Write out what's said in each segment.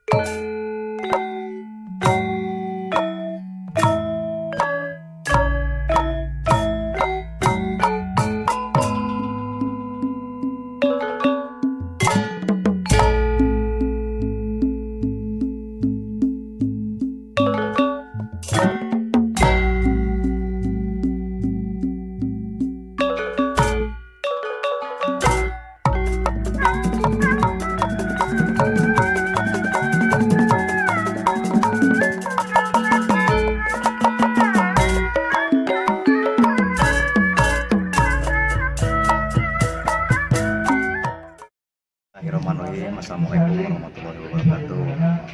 Bismillahirrahmanirrahim. Assalamualaikum warahmatullahi wabarakatuh.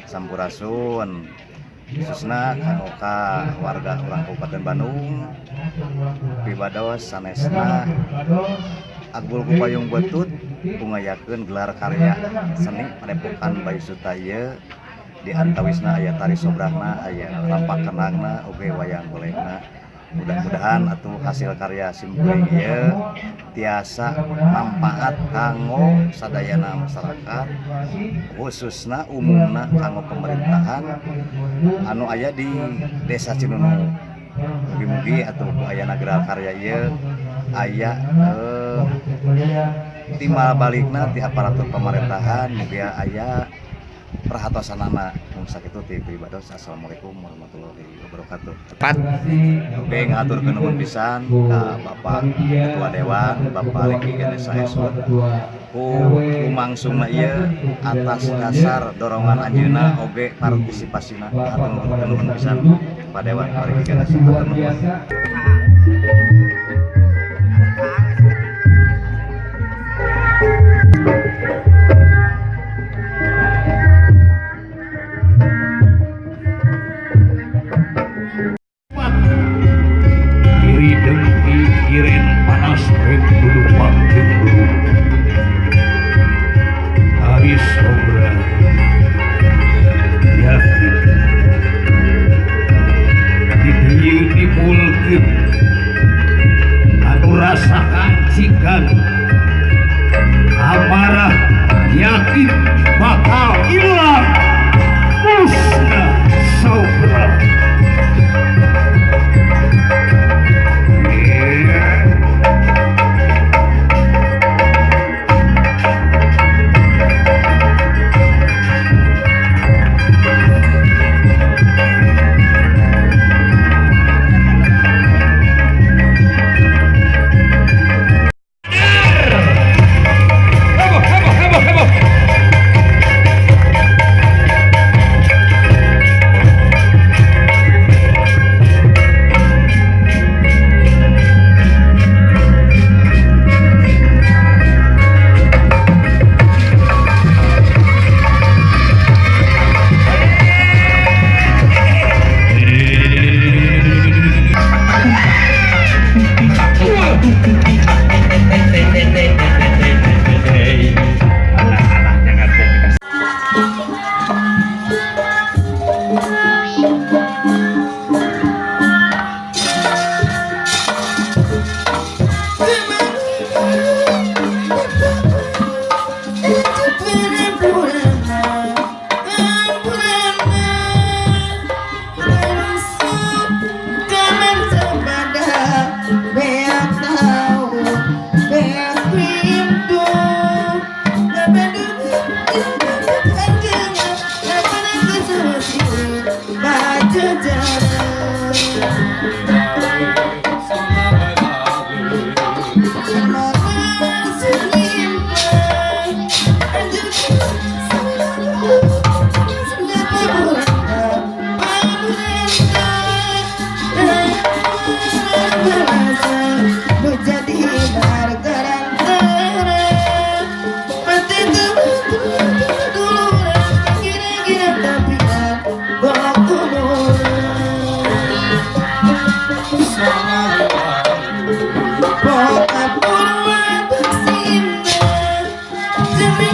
Sampurasun, khususna kanggo ka warga urang Kabupaten Bandung, pribados sanesna Agbul Kupayung Butut ngayakeun gelar karya seni Padepokan Bayu Suta ieu, di antawisna aya tari sobrahna, aya rampak kendangna, oge wayang golekna. Mudah-mudahan atuh hasil karya simkuring ieu tiasa manfaat kanggo sadayana masyarakat, khususna umumna kanggo pemerintahan anu aya di Desa Cinunuk. Mugi-mugi atuh ku ayana gelar karya ieu aya timbal balikna ti aparatur pemerintahan, mugi aya perhatosanana. Mung sakitu ti pribados. Assalamualaikum warahmatullahi wabarakatuh. Pat. Oke, ngahaturkeun nuhun pisan ka Bapak Ketua Dewan, Bapak Riki Ganesha S.Hud, ku lumangsungna ieu atas dasar dorongan anjeunna oge partisipasina. Hatur nuhun pisan Pak Dewan, Pak Riki Ganesha, hatur nuhun. Iri dengki iren panas rek dudupak jeung dulu tari sobra yakin di dieu timbulkeun anu rasa kacikan amarah, yakin bakal hilang musnah sobra. Yeah. Heboh, heboh, heboh, heboh. Alah-alah, jangan dikasih. Jadi